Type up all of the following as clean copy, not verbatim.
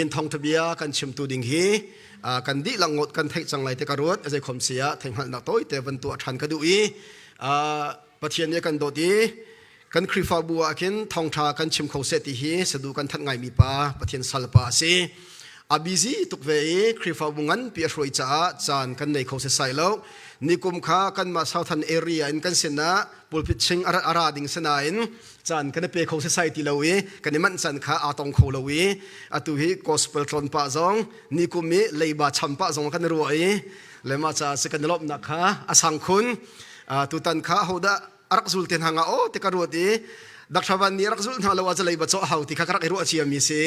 Nihin thawngtha bia kan chimtu ding hi kan dihlak ngot kan theih cang lai te ka ruat. Zei khom si ah theihhngalhnak tawite van tuah ṭhan ka duh i Pathian nih kan dawt i kan Khrihfabu ah khin thawngṭha kan chim kho seh ti hi sadu kan thanh ngaimi pa Pathian salpa a si. A busy tuk ve i Khrihfabu nganpi a hruai caah caan kan nei kho setsai lo. Nikum kha kanmah Southern area in kan sinah pulpit ching a ra ding sinain caan kan i pe kho setsai ti lo i kan i manh caan kha aa tong kho lo i atu hi gospel tlawn pah zong nikum i leiba cham pah zong kan i ruah i le mah caah si kan i lawmhnak kha a sang khun. Tutan kha hodah a rak zul te hna nga aw ti ka ruat i Dr. Van nih rak zulh hna lo ah lei ba cawh hau ti kha ka rak i ruah cia mi si.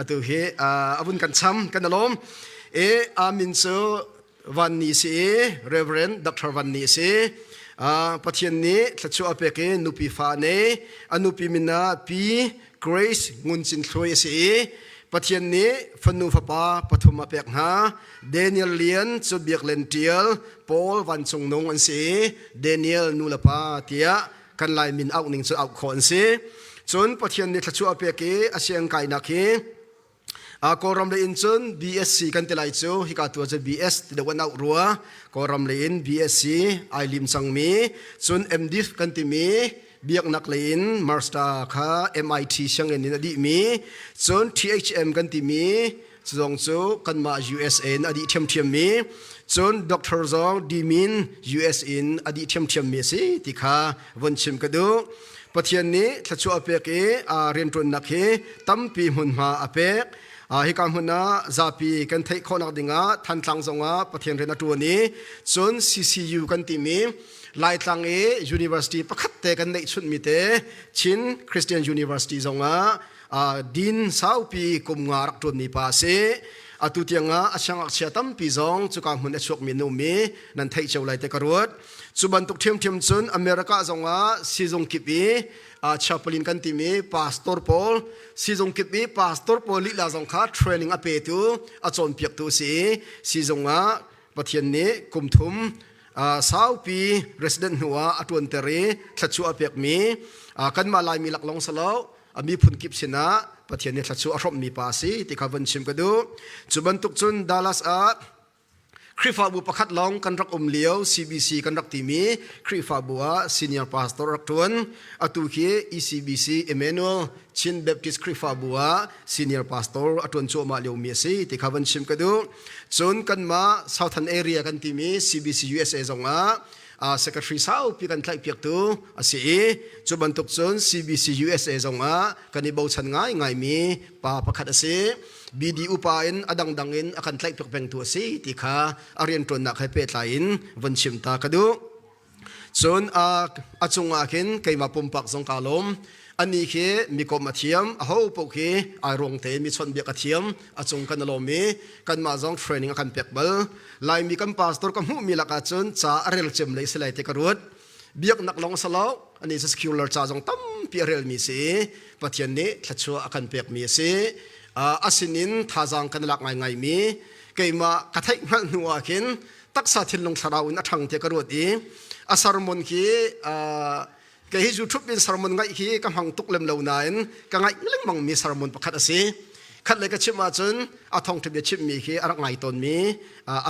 Atu hi a vun kan cham kan alawm e amin cu Van ni si i Reverend Dr. Van ni si. Pathian nih thluachuah a pek i nupi fa nei a nupi min ah Pi Grace Ngun Cin Thluai a si i Pathian nih fanu fapa pathum a pek hna. Daniel Lian cu Biak Len Tial Paul Vancung Nung an si i Daniel nu le pa tiah kan Lai min auh ning cu auh khawh an si. Cun Pathian nih thluachuah a pek i a siang kainak hi Kawlram lei in cun BSc kan ti lai cu hika tu cu BS ti deuh an auh rua. Kawlram lei in BSc ai lim cangmi cun MDiv kan timi biaknak lei in master kha MIT sianginn in a dihmi cun THM kan timi zong cu kanmah USA in a dih ṭhiamṭhiammi cun doctor zong dimin US in a dih ṭhiamṭhiammi a si ti kha von chim ka duh. Pathian nih thluachuah a pek i a rianṭuannak hi tampi hmunhma a pek. Hika hmun ah zapi kan theih khawhnak dingah Thantlang zongah Pathian rian a ṭuan i cun CCU kan timi Laitlang i university pakhat te kan neih chunhmi te Chin Christian University zongah din saupi kum nga rak ṭuanmi pa a si. Atu tiangah a siangngakchia tampi zong cuka hmun a chuakmi an um i nan theih cio lai te ka ruat. Cu bantuk ṭhiamṭhiam cun America zongah sizung kip i chaplain kan timi pastor pawl sizung kip i pastor pawl lila zong kha training a petu a cawnpiaktu a si i sizung ah Pathian nih kum thum saupi resident hnu ah a ṭuanter i thluachuah a pekmi kanmah Laimi laklawng salo a miphun kip sinah Pathian nih thluachuah a hrawmhmi pa a si ti kha von chim ka duh. Cu bantuk cun Dallas ah Khrihfabu pakhat lawng kan rak um lio CBC kan rak timi Khrihfabu ah senior pastor rak ṭuan. Atu khi ECBC Emmanuel Chin Baptist Khrihfabu ah senior pastor a ṭuan cuahmah liomi a si ti kha von chim ka duh. Cun kanmah Southern Area kan timi CBC USA zongah secretary saupi kan tlaihpiaktu a si i cu bantuk cun CBC USA zongah kan i bochan ngaingaimi pa pakhat a si. BD upa in a dangdang in a kan tlaihpiak pengtu a si ti kha a rianṭuannak he pehtlai in von chim ta ka duh. Cun a cungah khin keimah pumpak zong kaa lawm. Anih khi mikom a thiam, aho paoh khi ai ruang tein mi chawnhbiak a thiam, a cung kan i lawm i kanmah zong training a kan pek bal. Laimi kan pastor ka hmuhmi lakah cun ca a rel cem lei si lai ti ka ruat. Biaknak lawng si lo, ani cu secular ca zong tampi a relmi si i Pathian nih thluachuah a kan pekmi a si. A sinin thazaang kan i lak ngaingaimi keimah ka theih hngalh hnu ah khin taksa thinlung thlarau in a ṭhang tiah ka ruat i a sermon khi kei hi YouTube in sermon ngaih hi ka hmang tuk lem lo nain ka ngaih lengmang mi sermon pakhat a si. Khat le ka chim ahcun a thawngṭha bia chimmi khi a rak ngai tawnmi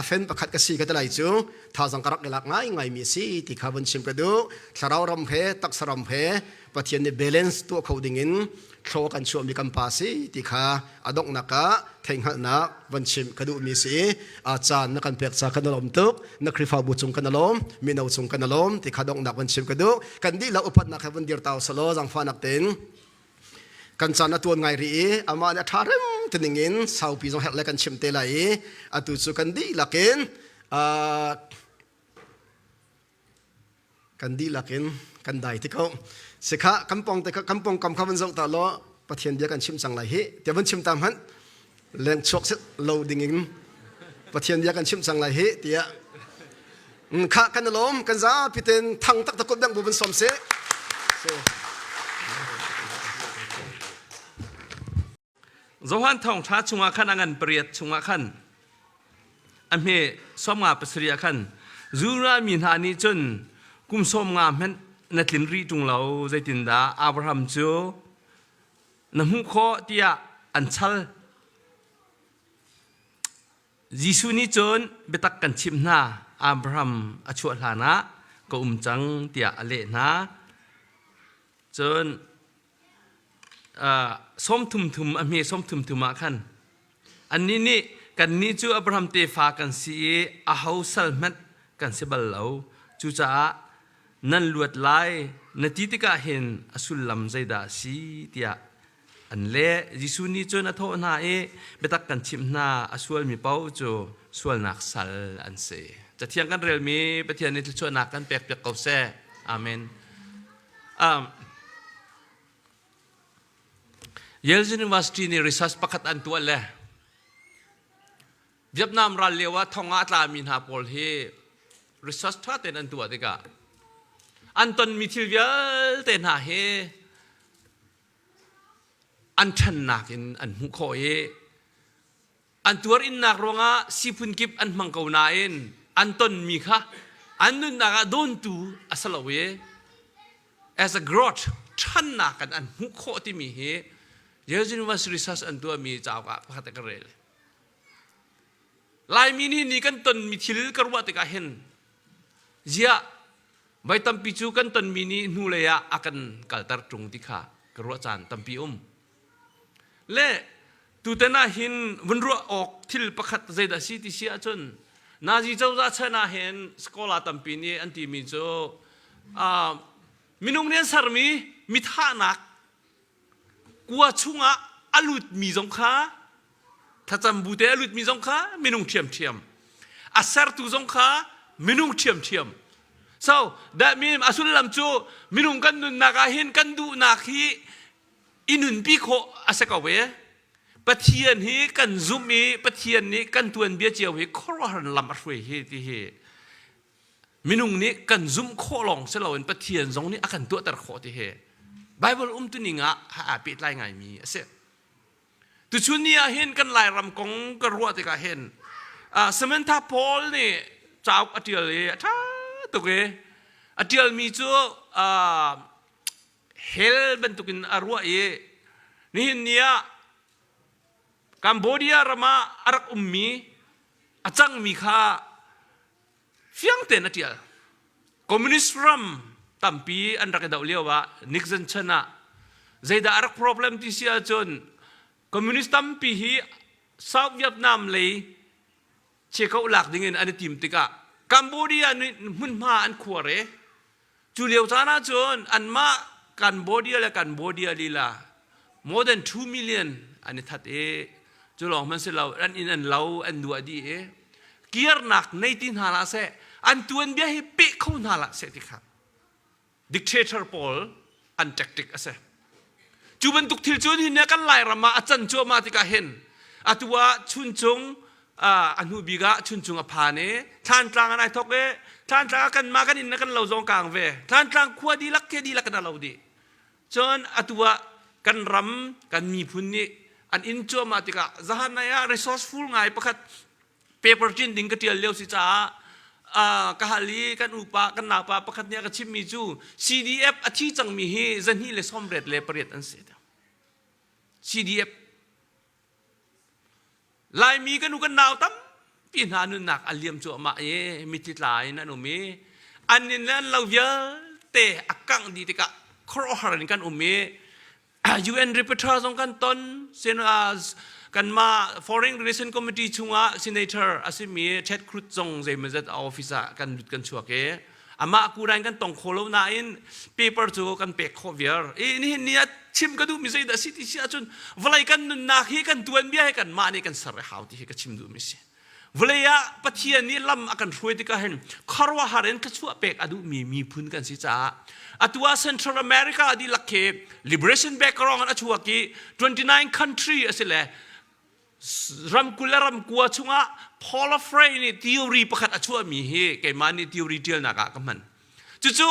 a fen pakhat ka si ka ti lai cu thazang ka rak i lak ngaingai mi a si ti kha vun chim ka duh. Thlarau ram he taksa ram he Pathian nih balance tuah kho dingin thlaw kan chuahmi kan pa si ti kha a donghnak ah theihhngalhnak van chim ka duhmi si a caan na kan pek ca kan lawm tuk. Na Khrihfabu cung kan lawm, mino cung kan lawm ti kha donghnak van chim ka duh. Kan dihlak upatnak he vun dir tau salo zangfahnak tein kan caan a tuan ngai rih i amah nih a ṭha rem ti ningin saupi zong herh le kan chim te lai i atu cu kan dihlak in kan dihlak in kan dai ti ko sikha kan pong te kan pong kam kha van zoh ta law Pathian bia kan chim cang lai hi tiah van chim ta hmanh leng chuak set lo ding in Pathian bia kan chim cang lai hi tiah kha kan lawm kan zapi ten thang tak tak dang bu van som se. Johan thawngṭha chungah khan a ngan pariat chungah khan a hme 57 ah khan Judah mi hna nih cun kum 50 hmanh na tlin rih ṭung lo, zeitindah Abraham cu na hmuh khawh tiah an chal. Jesuh nih cun biatak kan chimh hna, Abraham a chuah hlanah ka um cang tiah a leh hna. Cun sawm thum thum a hme sawm thum thum ah khan annih nih kannih cu Abraham tefa kan si i aho sal hmanh kan si bal lo. Cucaah nan luat lai na ti tikah hin a sullam zeidah a si tiah an leh. Jesuh nih cun a thawh hna i biatak kan chimh hna a sualmi paoh cu sualnak sal an si. Cathiang kan relmi Pathian nih thluachuahnak kan pekpiak ko seh. Amen. Um, Yale University nih research pakhat an tuah le Vietnam ral lio ah thong ah a tlami hna pawl hi research ṭha tein an tuah tikah an tonmi thil vialte hna hi an ṭhannak in an hmuh khawh i An tuarinnak ruangah siphun kip an hmang ko nain an tonmi kha an nunnak ah dawntu a si lo i as a growth ṭhannak in an hmuh khawh timi hi Yale University research an tuahmi cauk ah pakhat ka rel. Laimi nih ni kan tonmi thil ka ruah tikah hin ziah voi tampi cu kan tonmi nih hnulei ah a kan kalter ṭung ti kha ka ruah caan tampi um. Le tutan ah hin vun ruah awk thil pakhat zeidah si ti si ahcun Nazi cozah chan ah hin scholar tampi nih an timi cu uh, minung nih an sermi mithahnak kua chungah a lutmi zong kha thlacam bu te a lutmi zong kha minung ṭhiamṭhiam a sertu zong kha minung ṭhiamṭhiam so that mean a sullam cu minung kan nunnak ah hin kan duhnak hi i nunpi khawh a si ko e Pathian hi kan zumh i Pathian nih kan tuanbia cio hi khuaruahhar lam a hruai hi ti hi minung nih kan zumh khawh lawng si loin Pathian zong nih a kan tuahter khawh ti hi Bible umtuning ah aa pehtlai ngaimi a si. Tuchun ni ah hin kan Lairam kong ka ruah tikah hin Samantha Paul nih cauk a ṭial i a ṭha tuk i a ṭialmi cu hell bantukin a ruah i nihin ni ah Cambodia ram ah a rak ummi a cangmi kha fiang tein a ṭial. Communist ram tampi an rak i doh lio ah Nixon chan ah zeidah a rak problem ti si ahcun communist tampi hi South Vietnam lei chekoh lak dingin an i tim tikah Cambodia nih hmunhma an khuar i Cu lio caan ahcun anmah Cambodia le Cambodia lila more than 2 million an i that i cu lawng hmanh si lo an inn an lo an duah dih i kirnak nei ti hna hlah seh an tuanbia hi peh kho hna hlah seh ti kha dictator pawl an tactic a si. Cu bantuk thil cu hin kan Lairam ah a can cuahmah tikah hin atu ah chuncung a hnu bik ah chuncung a phan i Thlantlang an ai thok i Thlantlang ah kanmah kan inn na kan lo zong kang ve Thlantlang khua dihlak ke dihlak kan lo dih cun atu ah kan ram kan miphun nih an inn cuahmah tikah zahan nai ah resourceful ngai pakhat paper ṭin ding ka ṭial lio si caah ka hal i kan upa kan naupa pakhat nih a ka chimmi cu CDF a thi cangmi hi 288 an si CDF Laimi kan u kan nau tampi hna nunnak a liam cuahmah i mitthli tla in an um i an inn le an lo vialte a kangh dih tikah khuaruahhar in kan um i UN Rapporteur zong kan ton kanmah Foreign Relation Committee chungah senator a simi Ted Cruz zong zeimawzat a office ah kan lut kan chuak i amah kurain kan tong kho lo nain paper cu kan pek khawh viar i nihin ni ah chim ka duhmi zeidah si ti si ahcun vawlei kan nunnak hi kan tuanbia hi kanmah nih kan ser i hau ti hi ka chim duhmi si Vawlei ah Pathian nih lam a kan hruai tikah hin khuaruahhar in thluachuah pek a duhmi miphun kan si caah atu ah Central America dihlak khi liberation background a chuak i 29 country a si le ramkul le ramkua chungah Paul Frey nih theory pakhat a chuahmi hi keimah nih theory ṭialnak ah ka hman. Cucu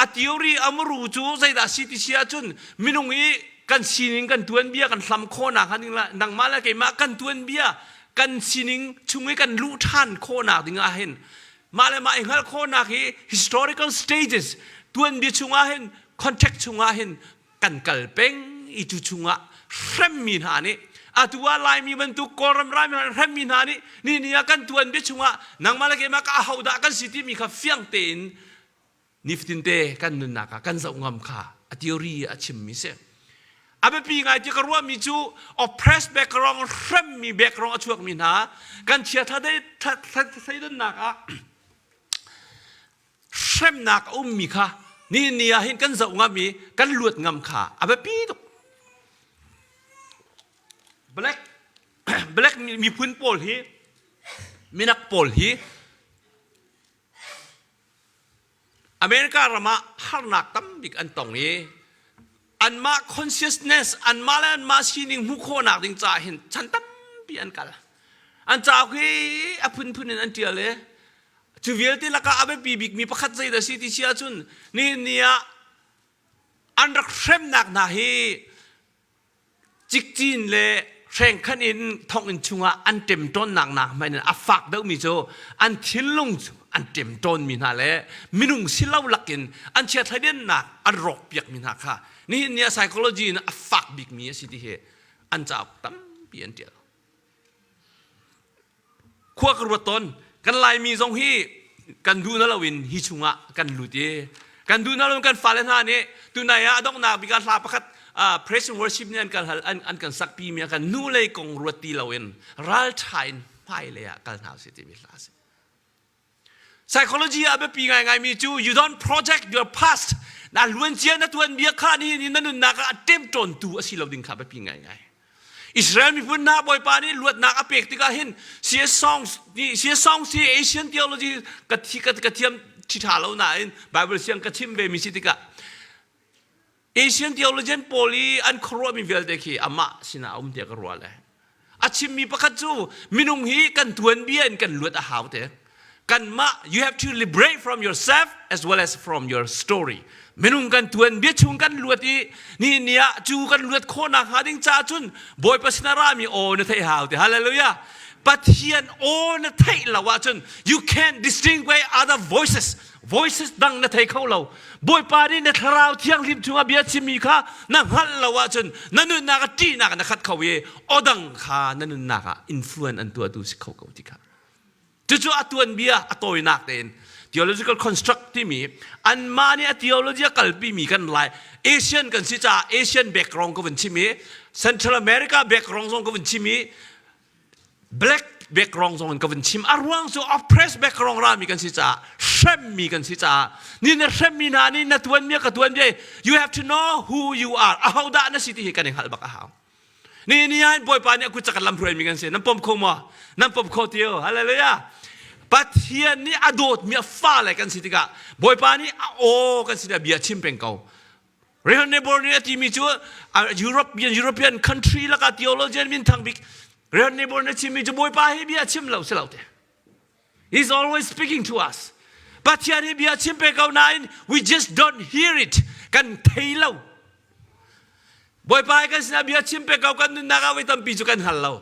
a theory a muru cu zeidah si ti si ahcun minung i kan sining kan tuanbia kan hlam khawhnak hnga ding nangmah le keimah kan tuanbia kan sining chung i kan luh ṭhan khawhnak ding ah hin mah le mah i hngalh khawhnak hi historical stages tuanbia chungah hin context chungah hin kan kal peng i cu chungah hremmi hna nih Atu ah Laimi bantuk Kawlram Laimi hremmi hna nih ni ni ah kan tuan bia chungah nangmah le keimah ka ahodah kan si timi kha fiang tein nifatinte kan nunnak ah kan zoh ngam kha a theory a chimmi si. A biapi ngai ti ka ruahmi cu oppressed background hremmi background a chuakmi hna kan chia thleidannak ah hremnak a ummi kha ni ni ah hin kan zoh ngam i kan luat ngam kha a biapi tuk. Black black miphun pawl hi minak pawl hi America ram ah harnak tambik an tong i anmah consciousness anmah le anmah sining hmuh khawhnak ding caah hin chan tampi an kal. An cauk hi a phunphun in an ṭial i Cu vialte lakah a biapi bikmi pakhat zeidah a si ti si ahcun nihin ni ah an rak hremnak hna hi cikcin le hrengkhan in thonginn chungah an ṭemṭawnnak nak hmanh in a fak deuhmi cu an thinlung cu an ṭemṭawnmi hna le minung si lo lakin an chiathlaidennak an rawkpiakmi hna kha nihin ni ah psychology in a fak bikmi a si ti hi an cauk tampi an ṭial. Khua ka ruat tawn. Kan Laimi zong hi kan duh na loin hi chungah kan lut i kan duh na loin kan fale hna nih tunai ah a donghnak bik ah hla pakhat praise and worship nih an kan hal an, an kan sakpi mi kan nu lei kong ruat ti loin ralṭha in hmailei ah kal hna usih timi hla a si. Psychology ah biapi ngaingaimi cu you don't project your past na luancia na tuanbia kha nihin na nunnak ah a ṭemṭawntu a si lo ding kha biapi ngaingai. Israel miphun hna Bawipa nih luatnak a pek tikah hin CS songs CS songs hi Asian theology ka thi ka ka thiam ṭha lo nain Bible siang ka chim ve mi si tikah Asian theologian pawl i an khuaruahmi vialte khi amah sinah a um tiah ka ruah le a chimmi pakhat cu minung hi kan tuanbia in kan luat a hau te kanmah you have to liberate from yourself as well as from your story minung kan tuanbia chung kan luat i ni ni ah cu kan luat khawhnak hnga ding caah cun Bawipa sinah rami aw na theih hau te hallelujah Pathian aw na theih lo ahcun you can't distinguish other voices voices dang na thei kho lo bawipa nih na thlarau thianghlim chungah bia chimmi kha na hngalh lo ahcun na nunnak ah ṭihnak na khat kho i odang kha na nunnak ah influence an tuahtu si kho ko ti kha cucu a tuanbia a tawinak tein theological construct timi anmah nih a theology a kalpimi kan lai Asian kan si caah Asian background ka vun chim i Central America background zong ka vun chim i black background zong in ka vun chim a ruang cu oppressed background rami kan si caah hremmi kan si caah ni na hremmi hna nih na tuanmi ka tuan bia you have to know who you are ahodah na si ti hi kan i hngalh bak a hau ni ni ah bawipa nih a kut cakan lam hruaimi kan si nan pom kho maw nan pom kho tio hallelujah Pathian nih a dawtmi a fale kan si tikah Bawipa nih a aw kan sinah bia chim peng ko Reinhard Niebuhr nih a timi cu European European country lakah theologian minthang bik Reinhard Niebuhr nih a chimmi cu Bawipa hi bia a chim lo si lo te. He's always speaking to us. Pathian hi bia chim pe ko nain we just don't hear it. Kan thei lo. Bawipa hi kan sinah bia chim pe ko kan nunnak ah voi tampi cu kan hngal lo.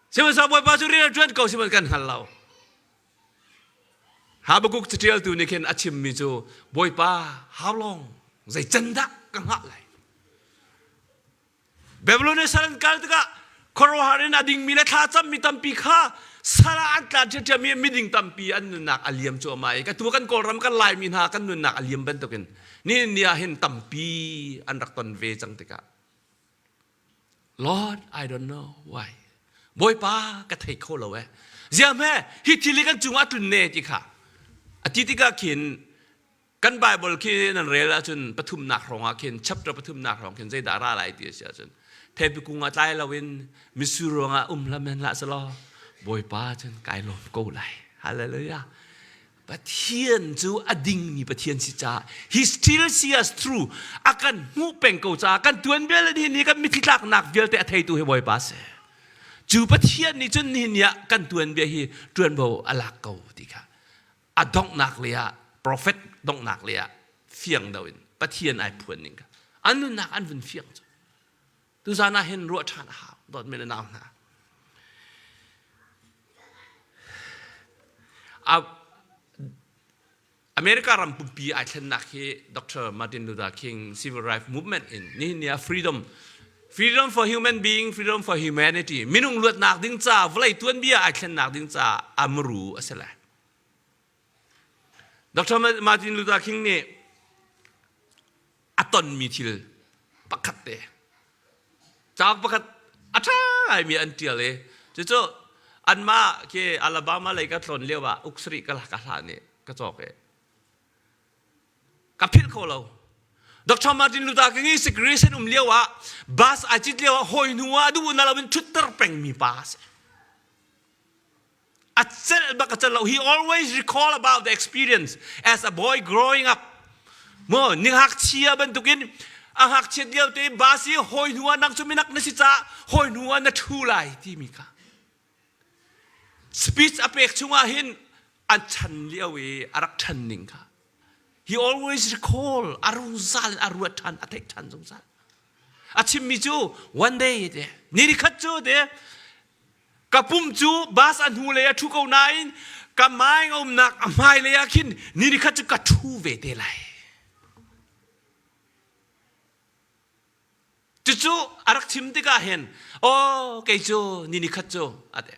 Sihmanhsehlaw Bawipa cu rian a ṭuan ko sihmanhsehlaw kan hngal lo. Habakkuk caṭialtu nih khin a chimmi cu Bawipa how long zei can dah ka hngah lai Babylon sal an kal tikah khuaruahhar in a dingmi le thla cammi tampi kha sal ah an tla ṭhiamṭhiam i miding tampi an nunnak a liam cuahmah i ka tu kan Kawlram kan Laimi hna kan nunnak a liam bantukin nihin ni ah hin tampi an rak ton ve cang tikah Lord, I don't know why. Bawipa ka thei kho lo eh. Ziah hme hi thil hi kan cungah tlun ne ti kha. A ti tikah khin kan Bible khi nan rel ahcun pathumnak hrawng ah khin chapter pathumnak hrawng khin zeidah ra lai ti a si ahcun theipi kung ah tlai loin mitsur ruangah um hlam hen hlah selaw Bawipa cun kai lawm ko lai. Hallelujah. Pathian cu a dingmi Pathian si caah he still see us through a kan hmuh peng ko caah kan tuanbia le nihin ni kan mitthli tlaknak vialte a theitu hi Bawipa si cu Pathian nih cun nihin ni ah kan tuanbia hi tuanvo a lak ko ti kha a donghnak le ah prophet donghnak le ah fiang do in Pathian ai phuan ning kha an nunnak an vun fiang cu tuzan ah hin ruah ṭhan a hau dawtmi le nau hna America ram pumpi ai thlennak hi Dr. Martin Luther King Civil Rights Movement in nihin ni ah freedom. Freedom for human being, freedom for humanity. Minung luatnak ding ca, vawlei tuanbia ai thlennak ding ca amru a si lai. Dr. Martin Luther King nih a tonmi thil pakhat te cauk pakhat a ṭha ngaimi an ṭial i cucu anmah khi Alabama lei ka tlawn lio ah uk sarih ka ka hlan i ka cawk i ka philh kho lo. Dr. Martin Luther King i segregation um lio ah bus ai cit lio ah hawi hnu ah duh na lo in ṭhutter pengmi pa a si. A celh bak a celh lo. He always recall about the experience as a boy growing up. Mo ni ngakchia bantukin a ngakchiat lio te bus i hawi hnu ah nang cu minak na si caah hawi hnu ah na ṭhu lai timi kha. Speech a pek chungah hin an chan lio i a rak ṭhan ning kha. He always recall a rungzal in a ruat ṭhan a theih ṭhan zungzal. A chimmi cu one day te ni khat cu te ka pum cu bus a hnu lei a ṭhu ko nain ka maing a umnak a hmai lei ah khin ni khat cu ka ṭhu ve te lai. Cucu a rak chim tikah hin aw kei cu ni ni khat cu a ti.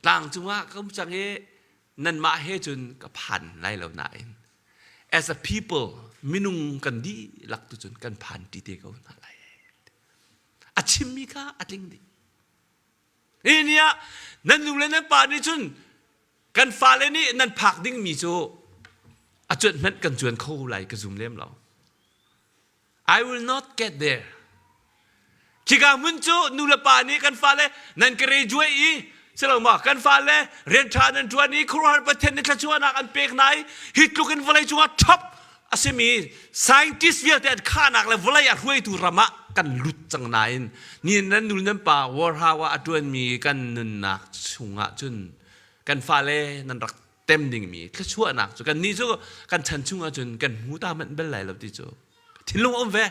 Tlang cungah ka um cang i nanmah he cun ka phan lai lo nain as a people minung kan dihlak tu cun kan phan ṭi te ko hna lai. A chimmi kha a tling dih. Hi ni ah nan nu le nan pa nih cun kan fale nih nan phak dingmi cu a cuanh hmanh kan cuan kho lai ka zum lem lo. I will not get there. Khika hmun cu nu le pa nih kan fale nan graduate i silo ma kan fale rian ṭha nan ṭuan i khuaruahhar Pathian nih thluachuahnak an pek hna i hi tluk in vawlei cungah top a simi scientist vialte an khahnak le vawlei a hruaitu ram ah kan lut cang nain ni nan nu nan pa warhau ah a ṭuanmi kan nunnak chungah cun kan fale nan rak tem dingmi thluachuahnak cu kan nih cu kan chan chungah cun kan hmu ta manh bel lai lo ti cu thinlung a um ve.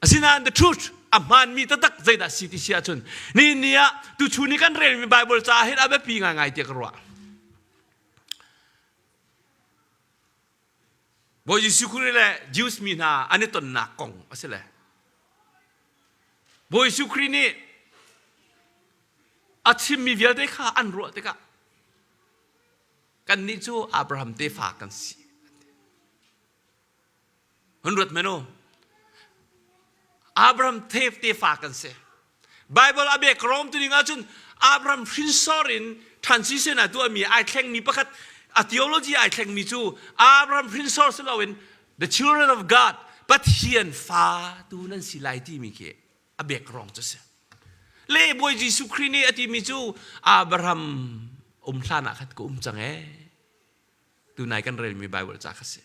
Asinain the truth a hmaanmi taktak zeidah si ti si ahcun ni ni ah tuchun i kan relmi Bible caah hin a biapi ngaingai tiah ka ruah. Bawi Jesuh Khrih le Jews mi hna an i tonnak kong a si le Bawi Jesuh Khrih nih a chimmi vialte kha an ruah tikah kannih cu Abraham tefa kan si. Hun ruat men u. Abraham tefa kan si. Bible a bek rom tu ding ahcun Abraham hrinsor in transition a tuahmi ai thlengmi pakhat a theology ai thlengmi cu Abraham hrinsor si loin the children of God Pathian fa tu nan si lai timi khi a bek rong cu si. Le Bawi Jesuh Khrih nih a timi cu Abraham um hlan ah khat ka um cang ee. Tunai kan relmi Bible ca kha si.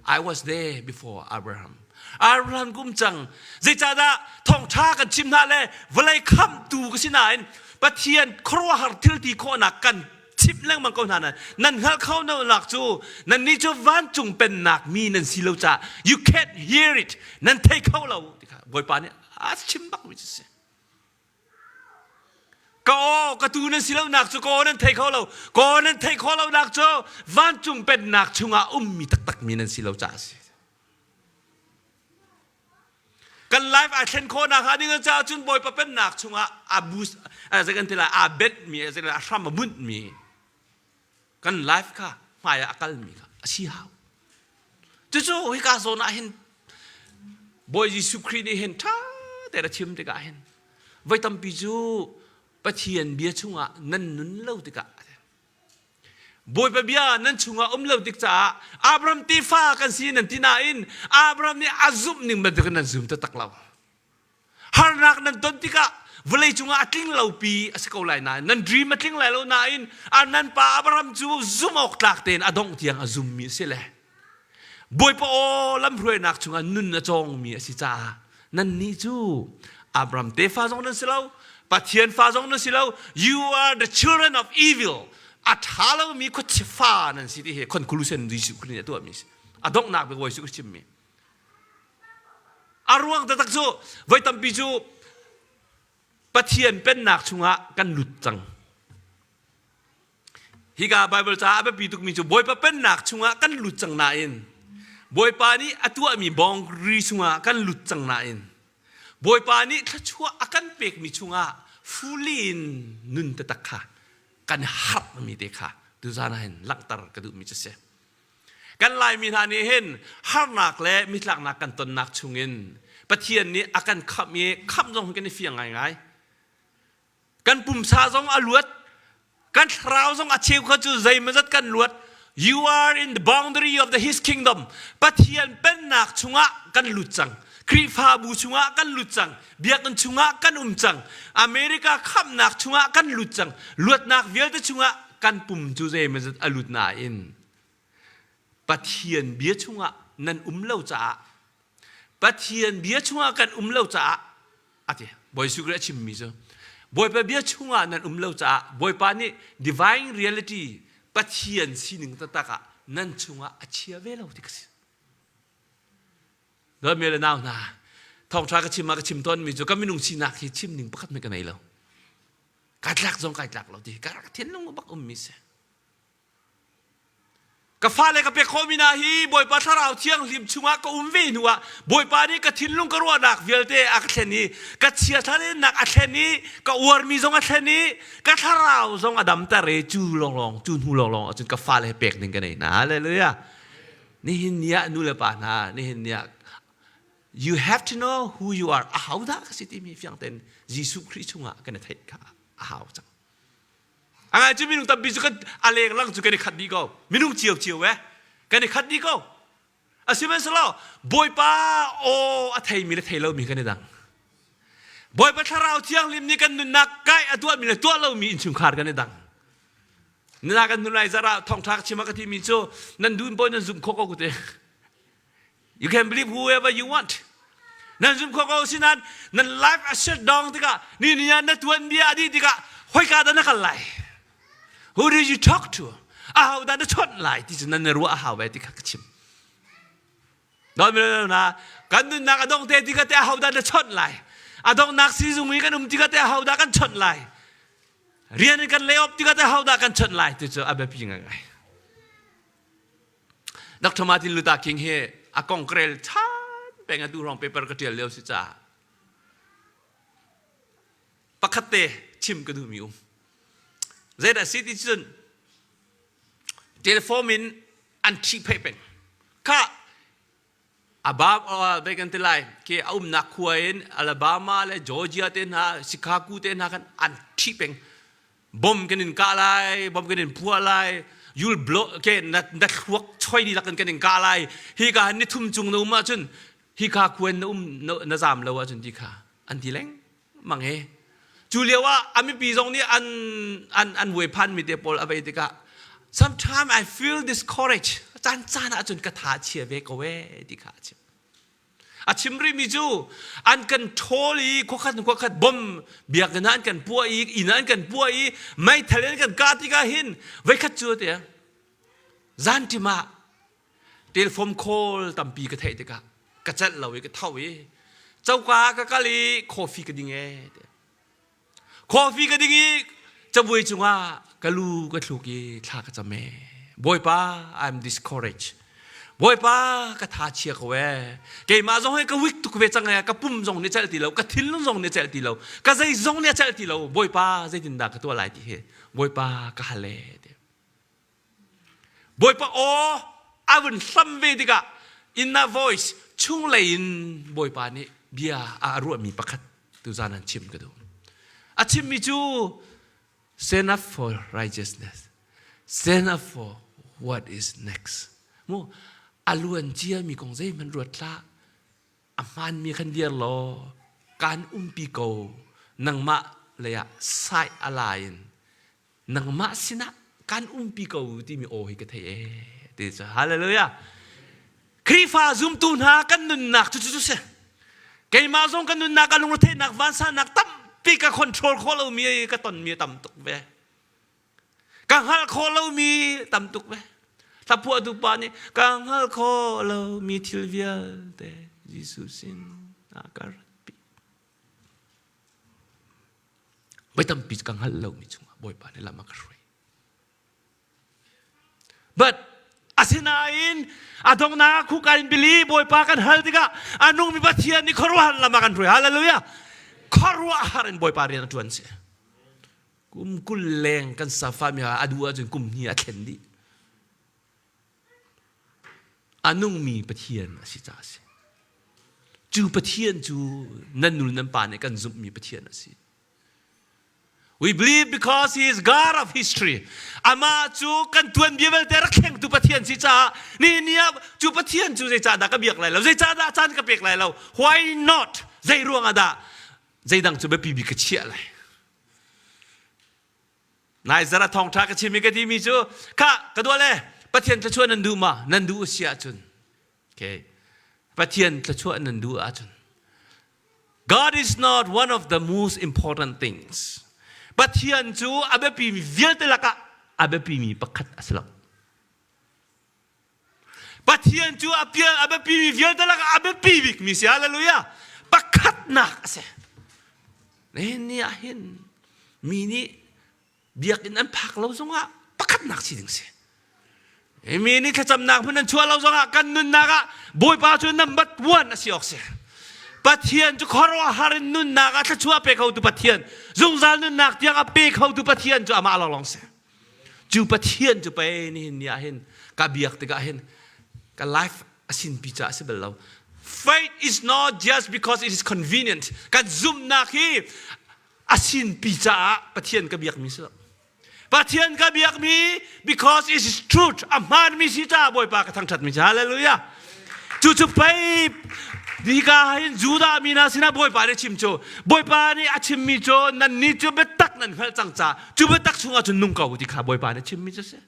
I was there before Abraham. Abraham kum cang. Zeicahdah thawngṭha kan chim hna le vawlei khamhtu ka si nain Pathian khuaruahhar thil ti khawhnak kan chimh lengmang ko hna nan nan hngalh kho lonak cu nannih cu vancung pennak mi nan si lo caah you can't hear it nan thei kho lo ti kha Bawipa nih a chim bak mi cu si. Ka aw ka tu nan si lonak cu ka aw nan thei kho lo. Ka aw nan theih khawh lonak cu vancung pennak chungah ummi taktakmi nan si lo caah a si. Kan life ai thlen khawhnak hnga ding caah cun Bawipa pennak chungah a bus zei kan ti lai aa benhmi a hram a bunhmi kan life kha hmai ah a kalmi kha a si hau. Cucu hika zawn ah hin Bawi Jesuh Khrih nih hin ṭha tein a chim tikah hin voi tampi cu Pathian bia chungah nan nun lo tikah Bawipa bia nan chungah um lo tik caah Abraham tefa kan si nan ti nain Abraham nih a zumh ning bantukin nan zum taktak lo. Harnak nan ton tikah vawlei cungah a tling lopi a si ko lai nain nan dream a tling lai lo nain nan pa Abraham cu zumh awk tlak tein a dongh tiang a zummi a si le Bawipa aw lamhruainak chungah nun a cawngmi a si caah nannih cu Abraham tefa zong nan si lo Pathian fa zong nan si lo you are the children of evil a ṭha lomi khuachia fa nan si ti hi conclusion Jesuh Khrih nih a tuahmi si a donghnak bik Bawi Jesuh chimmi A ruang taktak cu voi tampi cu Pathian pennak chungah kan lut cang. Hika Bible caah a biapi tukmi cu Bawipa pennak chungah kan lut cang nain. Bawipa nih a tuahmi bawngri chungah kan lut cang nain Bawipa nih thluachuah a kan pekmi chungah fully in nun taktak kha kan harhmi te kha tuzan ah hin langhter ka duhmi cu si. Kan Laimi hna nih hin harnak le mitlaknak kan tonnak chungin Pathian nih a kan khamh i khamh zong kan i fiang ngaingai. Kan pumsa zong a luat, kan thlarau zong a cheu kha cu zeimawzat kan luat. You are in the boundary of the His kingdom. Pathian pennak chungah kan lut cang. Khrihfabu chungah kan lut cang. Biakinn chungah kan um cang. America khamhnak chungah kan lut cang. Luatnak vialte chungah kan pum cu zeimawzat a lut nain Pathian bia chungah nan um lo caah Pathian bia chungah kan um lo caah a ti Bawi Jesuh Khrih a chimmi cu Bawipa bia chungah nan um lo caah Bawipa nih divine reality Pathian sining taktak ah nan chungah a chia ve lo ti ka si. Dawtmi le nau hna, thawngṭha ka chim ah ka chim tawnmi cu ka minung sinak hi chim ning pakhat hmanh ka nei lo. Kai tlak zong kai tlak lo ti ka rak thinlung bak ummi si. Ka fale ka pek khawhmi hna hi Bawipa Thlarau Thianghlim chungah ka um ve hnu ah Bawipa nih ka thinlung ka ruahnak vialte a ka thlen i ka chiathalennak a thlen i ka uarmi zong a thlen i ka thlarau zong a damter i cu lawnglawng cu hnu lawnglawng ahcun ka fale he pek ding ka nei hna. Hallelujah. Nihin ni ah nu le pa hna nihin ni ah you have to know who you are. Aho dah ka si timi fiang tein Jesuh Khrih chungah kan i theih kha a hau cang. A ngai cu minung tampi cu kan a lenglang cu kan i khat dih ko. Minung cio cio eh kan i khat dih ko. Asihmanhsehlaw Bawipa aw a theimi le thei lomi kan i dang. Bawipa Thlarau Thianghlim nih kan nunnak kai a tuahmi le tuah lomi innchungkhar kan i dang. Nina kan nun lai zarah thawngṭha ka chim a ka timi cu nan duh in nan zumh khawh ko ku te. You can believe whoever you want. Nan zum kho ko sinan nan life a shut down tikah ni ni ah na tuan bia a dih tikah hoika dah na kal lai? Who did you talk to? Aho dah na chawnh lai ti cu nan ruah a hau ve ti kha ka chim. Don na kan nunnak a dong te tikah te aho dah na chawnh lai? A donghnak sizung i kan um tikah te aho dah kan chawnh lai? Rian in kan lay off tikah te aho dah kan chawnh lai ti cu a biapi ngaingai. Dr. Martin Luther King hi a kong ka rel ṭhan peng atu hrawng paper ka ṭial lio si caah pakhat te chim ka duhmi um. Zeidah si ti cun telephone in an ṭhihphaih peng. Kha Abab ve kan ti lai khi a umnak khua in Alabama le Georgia te hna Chicago te hna khan an ṭhih peng. Bom kan in kah lai, bom kan in puah lai, you'll blow ke na na thluak choi dihlak in kan in kah lai. Hi ka ni thum cung na um ahcun hi ka khua in na um na zam lo ahcun ti kha an ti lengmang he. Cu lio ah a mipi zong nih an an an vuaiphan mi te pawl a vei tikah sometimes I feel discouraged. Caan caan ahcun ka tha chia ve ko ee ti kha a chim. A chim rihmi cu an kan ṭhawl i khuakhat in khuakhat bom biakinn ah an kan puah i inn ah an kan puah i meithal in an kan kah tikah hin voikhat cu tiah zanṭim ah telephone call tampi ka theih tikah ka celh lo i ka tho i coka ah ka kal i coffee ka ding ee tiah Coffee ka ding i cabuai cungah ka lu ka thluk i thla ka cam ee. Bawipa, I'm discouraged. Bawipa, ka tha chia ko ee. Keimah zong hi ka weak tuk ve cang ee. Ka pum zong nih celh ti lo, ka thinlung zong nih celh ti lo, ka zei zong nih a celh ti lo. Bawipa, zeitindah ka tuah lai ti hi Bawipa ka hal ee. Ti. Bawipa aw a vun hlam ve tikah inner voice chunglei in Bawipa nih bia a ruahmi pakhat tuzan an chim ka duh. A chimmi cu stand up for righteousness, stand up for what is next. Mu a luan ciami kong zeihmanh ruat hlah. A hmaanmi khan dir law kaan umpi ko. Nangmah leiah sai a la in nangmah sinah kan umpi ko timi aw hi ka thei ee ti cu hallelujah Khrihfa zumtu hna kan nunnak cu cu si keimah zong kan nunnak a lungretheihnak vansannak tampi ka control khawh lomi ka tonmi tam tuk ve ka hngalh khawh lomi tam tuk ve hlaphuahtu pa nih ka hngalh khawh lomi thil vialte Jesuh sin ah ka ratpi Voi tampi ka hngalh lomi chungah Bawipa nih lam a ka hruai. But a Asinain a donghnak ah khuka in bili Bawipa kan hal tikah a nungmi Pathian nih khuaruahhar lam ah kan hruai. Hallelujah. Khuaruahhar in Bawipa rian a ṭuan si. Kum 20 leng kan safami a duh ahcun kum hnih a thlen dih. A nungmi Pathian a si caah a si. Cu Pathian cu nan nu nan pa nih kan zumhmi Pathian a si. We believe because he is God of history. Amah cu kan tuanbia vialte rak thlengtu Pathian si caah ni ni ah cu Pathian cu zeicahdah ka biak lai lo? Zeicahdah caan ka pek lai lo? Why not? Zei ruang ah dah zeidang cu biapi bik ka chiah lai? Nai zara thawngṭha ka chim i ka timi cu kha ka dua le Pathian thluachuah nan duh ma? Nan duh a si ahcun okay. Pathian thluachuah nan duh ahcun God is not one of the most important things. Pathian cu a biapimi vialte lakah a biapimi pakhat a si lo. Pathian cu a pial a biapimi vialte lakah a biapi bikmi si. Hallelujah. Pakhatnak a si. Nihin ni ah hin mi nih biakinn an phak lo zongah pakhatnak si ding si. Mi nih thlacamnak hmun an chuah lo zongah kan nunnak ah Bawipa cu number one a si awk si. Pathian cu khuaruahhar in nunnak ah thluachuah pe khotu Pathian, zungzal nunnak tiang a pe khotu Pathian cu amah lawnglawng si. Cu Pathian cu pei nihin ni ah hin ka biak tikah hin ka life a sinpi caah a si bal lo. Faith is not just because it is convenient. Kan zumhnak hi a sinpi caah Pathian ka biakmi si lo. Pathian ka biakmi because it is truth a hmaanmi si caah Bawipa ka thangṭhatmi si hallelujah cu cu pei hika hin Judah mi hna sinah Bawipa nih a chim cu Bawipa nih a chimmi cu nannih cu biatak nan hngalh cang caah cu biatak chungah cun nung ko ti kha Bawipa nih a chimmi cu si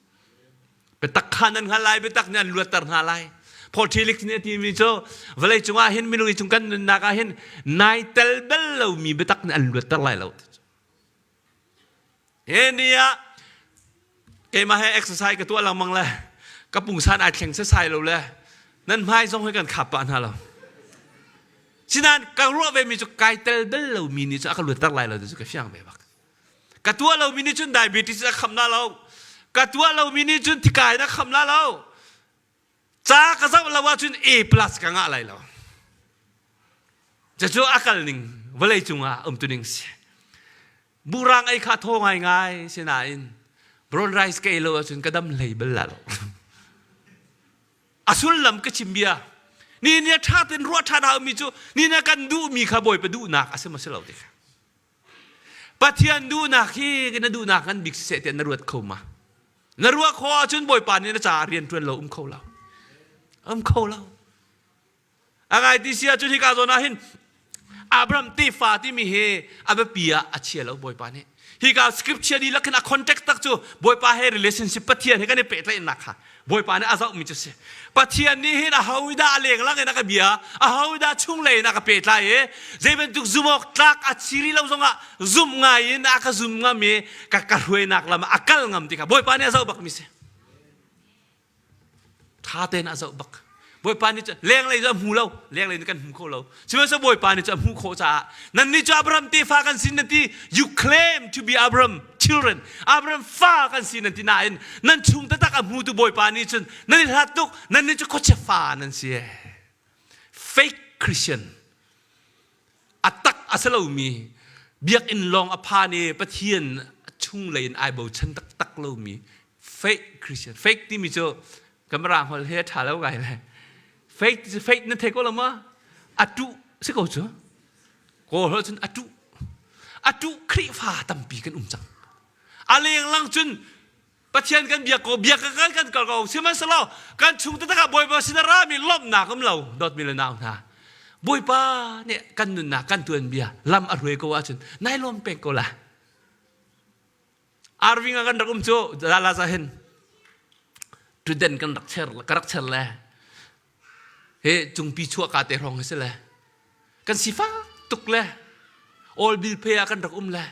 biatak kha nan hngalh lai biatak nih an luatter hna lai Paul Tillich nih a timi cu vawlei cungah hin minung i cung kan nunnak ah hin nai tel bal lomi biatak nih an luatter lai lo Hi ni ah keimah he exercise ka tuah lengmang le ka pungsan ai thleng sesai lo le nan hmai zong hi kan khap pah hna lo. Sinain ka ruah ve mi cu kai tel bel lo mi nih cu a ka luatter lai lo ti cu ka fiang ve bak. Ka tuah lo mi nih cun diabetes a kham la lo. Ka tuah lo mi nih cun thikai in a kham la lo. Ca ka zoh lo ahcun A plus ka ngah lai lo. Cucu a kal ning vawlei cungah um tu ning si. Buhrang ei kha thaw ngaingai sinain brown rice ka ei lo ahcun ka dam hlei bal la lo. A sullam ka chim bia. Ni ni a ṭha tein ruah ṭhan haumi cu ni na kan duhmi kha Bawipa duhnak a si maw si lo ti kha. Pathian duhnak hi na duhnak ngan bik siseh tiah na ruat kho ma? Na ruah khawh ahcun Bawipa nih na caah rian ṭuan lo um kho lo. Um kho lo. A ngai ti si ahcun hika zawn ah hin Abraham tefa timi hi a biapi ah a chia lo Bawipa nih. Hika scripture dihlak hin a context tak cu Bawipa he relationship Pathian he kan i pehtlaihnak kha Bawipa nih a zohmi cu si. Pathian nih hin aho dah a lenglang in a ka bia, aho dah chunglei in a ka pehtlai i zei bantuk zumawk tlak a chiri lo zongah zumh ngai in a ka zum ngam i ka ka hruainak lam ah a kal ngam ti kha Bawipa nih a zoh bakmi si. Ṭha tein a zoh bak. Bawipa nih cun lenglei cu a hmu lo, lenglei nih kan hmu kho lo. Sihmanhsehlaw Bawipa nih cun a hmuh khawh caah nannih cu Abraham tefa kan si nan ti. You claim to be Abraham children. Abraham fa kan si nan ti nain nan chung taktak a hmutu Bawipa nih cun nan i hlat tuk, nannih cu khuachia fa nan si. Fake Christian. A tak a si lomi biakinn lawng a phan i Pathian chunglei in ai bochan taktak lomi fake Christian. Fake timi cu kamara hol he ṭha lo ngai le fake ti fake na thei ko lo ma? A tuh si ko cu. Kawl holh cun a tuh. A tuh Khrihfa tampi kan um cang. A lenglang cun Pathian kan biak ko, biak kan kan kal ko. Sihmanhsehlaw kan chung taktak ah Bawipa sin a rami lawmhnak um lo, dawtmi le nau hna. Bawipa nih kan nunnak kan tuanbia lam a hruai ko ahcun nai lawm peng ko la. Arving ah kan rak um cu Dallas ah hin tuden kan rak cher ka rak cher le he cungpi chuah ka te hrawng hi si le kan sifak tuk le all bill pay ah kan rak um le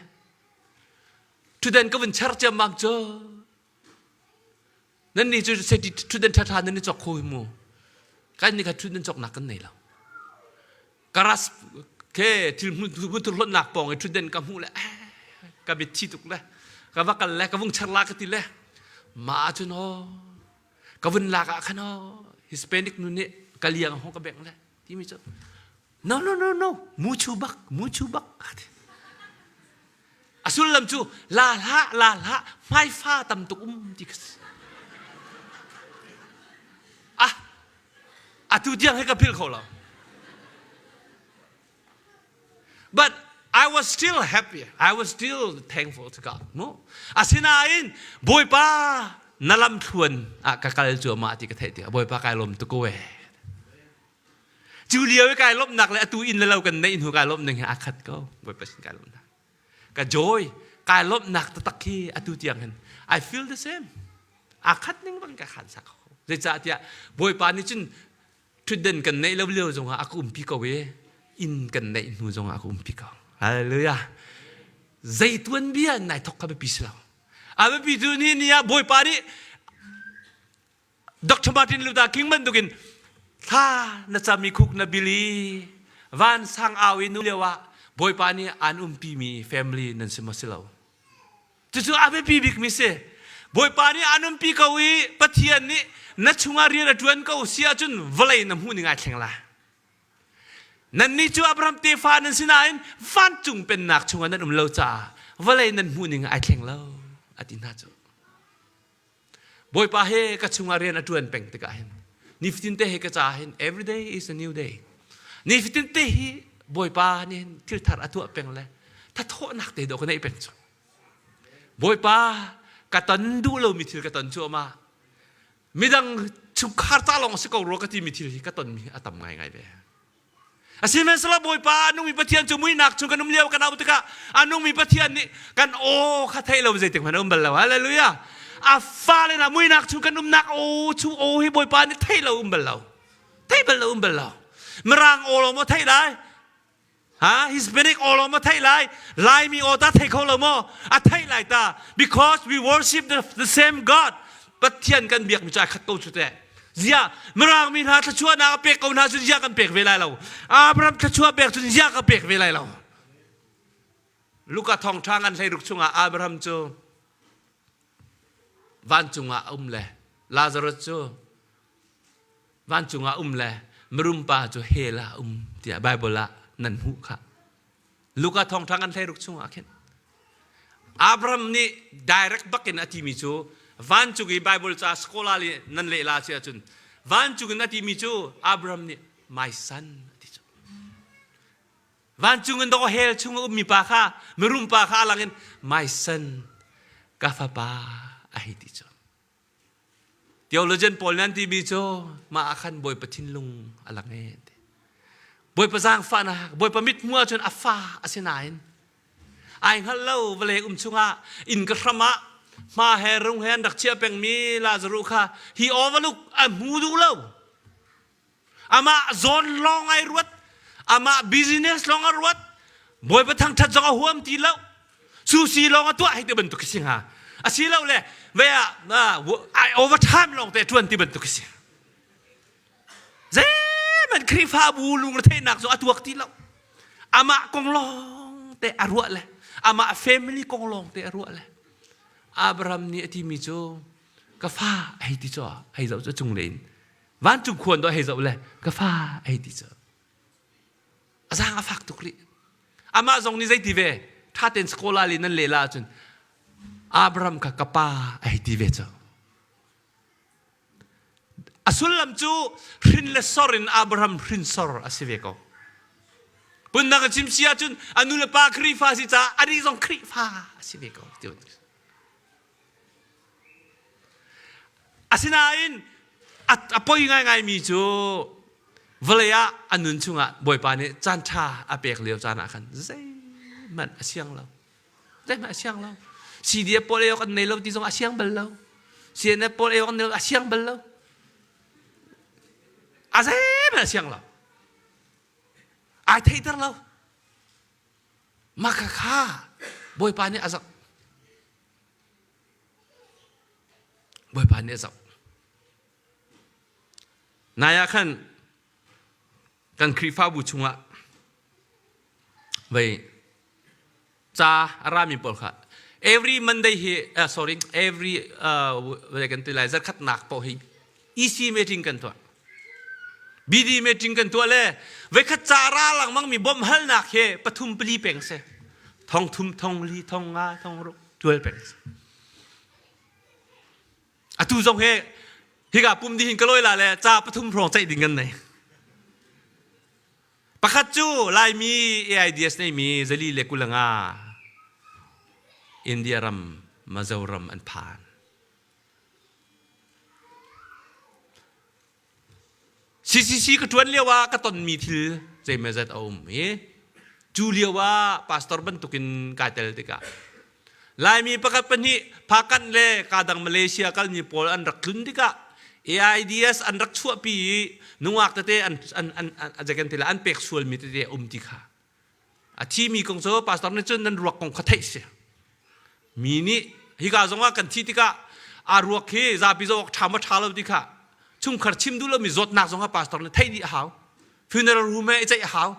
Ṭhutden ka vun cher ciammam cu nan nih cu safety ṭhutden ṭhaṭha nan i cawk kho hi mu. Kan nih kha ṭhutden cawknak kan nei lo. Karas ke thil hmunthur hlonhnak pawng i ṭhutden ka hmuh le ka mit thi tuk le ka va kal le ka vung cher la ka ti le mah cun aw. Ka vun lak ah khan oh Hispanic nu nih ka liang hong ka bengh le timi cu no no no no muchu bak muchu bak a sullam cu la hlah la hlah hmaifa tam tuk um ti ka si ah atu tiang hi ka philh kho lo But I was still happy. I was still thankful to God. No? Asinain Bawipa na lam thluan ah ka kal cuahmah ti ka theih tikah Bawipa kai lawm tuk ko ee. Cu lio i kai lawmhnak le atu inn le lo kan neih hnu kai lawmh ning hi aa khat ko. Bawipa sin kai lawmhnak. Ka joy, kai lawmhnak taktak hi atu tiang hin I feel the same. Aa khat ning bang ka khan sak ko. Zeicahtiah Bawipa nih cun ṭhutden kan neih lo lio zongah a ka umpi ko i inn kan neih hnu zongah a ka umpi ko. Hallelujah. Zei tuanbia in nai thok kha biapi si lo. A biapi tu ni ni ah Bawipa nih Dr. Martin Luther King bantukin thla na cam i khuk na bil i vansang au i nu lio ah Bawipa nih aan umpi mi family nan si maw si lo. Cucu a biapi bikmi si. Bawipa nih aan umpi ko i Pathian nih na chungah rian a ṭuan ko si ahcun vawlei na hmuh ning ai thleng lai. Nannih cu Abraham tefa nan si nain vancung pennak chungah nan um lo caah vawlei nan hmuh ning ai thleng lo a ti hna cu. Bawipa he ka chungah rian a ṭuan peng tikah hin nifatin te he ka caah hin every day is a new day. Nifatin te hi Bawipa nih hin thil thar a tuah peng le thathawhnak te dawh ka neih peng cu. Bawipa ka ton duh lomi thil ka ton cuahmah. Midang chungkhar ca lawng si ko rua ka timi thil hi ka tonmi a tam ngaingai ve. Asihmanhsehlaw Bawipa a nungmi Pathian cu muihnak chung kan um lio kan auh tikah a nungmi Pathian nih kan aw kha theih lo zeitik hmanh a um bal lo. Hallelujah. A fale na muihnak chung kan umnak aw chung aw hi Bawipa nih theih lo um bal lo. Theih bal lo um bal lo. Mirang aw lawng maw theih lai? Ha Hispanic aw lawng maw theih lai? Laimi aw ta thei kho lo maw? A theih lai ta. Because we worship the same God. Pathian kan biakmi cu ai khat ko cu teh. Ziah Mirang mi hna thluachuahnak a pek ko hna cun ziah kan pek ve lai lo. Abraham thluachuah pek cun ziah ka pek ve lai lo. Luka thawngṭha ngan hleiruk chungah Abraham cu vancung ah a um le Lazarus cu vancung ah um le mirum pa cu hell ah a um tiah Bible ah nan hmuh kha. Luka thawngṭha ngan hleiruk chungah khin Abraham nih direct bakin a timi cu vancung i Bible ca scholar nih nan leh la si ahcun vancung in a timi cu Abraham nih my son a ti cu. Vancung in dawh hell chung a ummi pa kha mirum pa kha a lang in my son ka fapa a hei ti cu. Theologian pawl nih an timi cu mah ah khan Bawipa thinlung a lang e ti. Bawipa zaangfahnak, Bawipa mithmuh ahcun a fa a si nain ai hngal lo vawlei um chungah inn ka hram ah hma he rung he an rak chiah pengmi Lazaruh kha hi overlook a hmu duh lo. Amah zawn lawng ai ruat. Amah business lawng a ruat. Bawipa thangṭhat zong a huam ti lo. Sushi lawng a tuah hei ti bantuk si hnga. Asilo le ve ah ai overtime lawng te ṭuan ti bantuk si. Zeihmanh Khrihfabu lungretheihnak zong a tuak ti lo. Amah kong lawng te a ruah le amah family kong lawng te a ruah le Abraham nih a timi cu ka fa hei ti cu hei zoh cu cung in Vancung khuan dawh hei zoh le ka fa ei ti cu a zaang a fak tuk rih. Amah zong nih zeiti ve ṭha tein scholar li nan leh la ahcun Abraham kha ka pa a hei ti ve cu. A sullam cu hrin le sor in Abraham hrinsor a si ve ko. Phundang a chim si ahcun a nu le pa Khrihfa si caah anih zong Khrihfa a si ve ko. Asinain a poi ngaingaimi cu vawlei ah a nun chungah Bawipa nih caanṭha a pek lio caan ah khan zeihmanh a siang lo. Zeihmanh a siang lo. CDF pawl ei awk an nei lo ti zong a siang bal lo. CNF pawl ei awk an nei lo a siang bal lo. A zeihmanh a siang lo. Ai theihter lo. Mah kha Bawipa nih a zoh. Bawipa nih a zoh. Nai ah khan kan Khrihfabu chungah vei ca a rami pawl kha every Monday hi sorry every kan ti lai zarkhatnak paoh hi. EC meeting kan tuah. BD meeting kan tuah le voikhat ca ra lengmang mi bawmh halnak he pathum pali peng si. Thong thum, thong li, thong nga, thong ruk, tual peng si. Atu zong he hika pum dihin ka lawi la le ca pathum hrawng ceih ding kan nei. Pakhat cu Laimi AIDS neimi zali le kulanga India ram Mizoram an phan. CCC ka ṭuan lio ah ka tonmi thil zeimawzat a um i cu lio ah pastor bantukin kai tel tikah Laimi pakhat pahnih Phakanh le kadang Malaysia kalmi pawl an rak tlun tikah AIDS an rak chuahpi i nungak tete an an an an zeikan ti an pek sualmi tete a um ti kha A thimi kong cu pastor nih cun nan ruak kong kha theih si. Mi nih hika zongah kan thi tikah a ruak hi zapi zawk ṭha maw ṭha lo ti kha chungkhar chim duh lomi zawtnak zongah pastor nih theih dih a hau. Funeral room he i ceih a hau.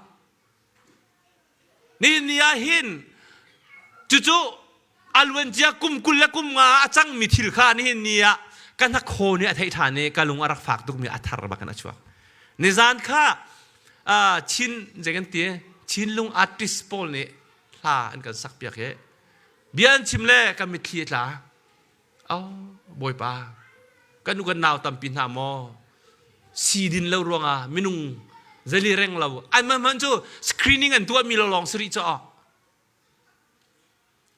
Nihin ni ah hin cucu a luancia kum 20 le kum nga a cangmi thil kha nihin ni ah ka hnakhaw nih a theih ṭhan i ka lung a rak fak tukmi a thar bak in a chuak. Nizan kha Chin zei kan ti Chinlung artist pawl nih hla an kan sak piak i bia an chim le kan mitthli a tla. Oh Bawipa kan u kan nau tampi hna maw si din lo ruangah minung zali reng lo an man cu screening an tuahmi lo lawng si rih caw